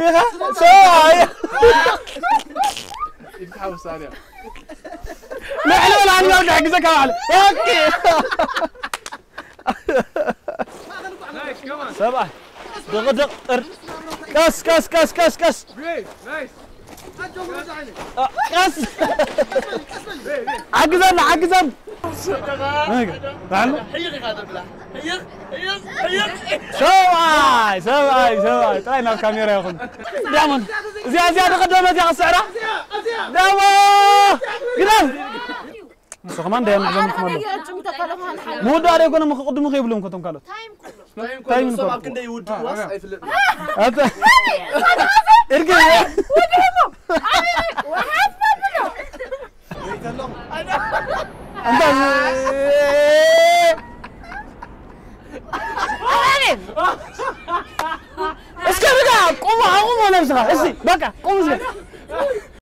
ሪኻ ሰብኣይ ኢድካ ሓውሳ ድያ ልዕሊ ወላ ንጋር ድሕግዘካ ባዕሉ ኦኬ ሰብኣይ ድቕድቕ ጥር ቀስ ቀስ ቀስ ቀስ ቀስ Great, nice. ቀስ ሓግዘና ሓግዘን ባዕሉ ሕይቕ ኢኻ ተብላ ሕይቕ ሕይቕ ሕይቕ ሰብኣይ ሰብኣይ ሰብኣይ ጥራይ ናብ ካሜራ ይኹን ዳሞን እዚኣ እዚኣ ዝቐደመት እያ ክስዕራ ዳሞ ግዳም ንሱ ከማን እንዳያ ንዕዘምኩም ኣሎ ምውዳእ ዶ ይኮነ ምክቕድሙ ከይብሎም ኮቶም ካልኦት ታይም ንኮ ሰብ ኣብ ክንደይ ይውድእ ዋስ ኣይፍለጥ ኣታ እርግ እንታ እስከ ብቃ ቁሙ ኣቁሙ ነብስኻ እሺ በቃ ቁሙ እስከ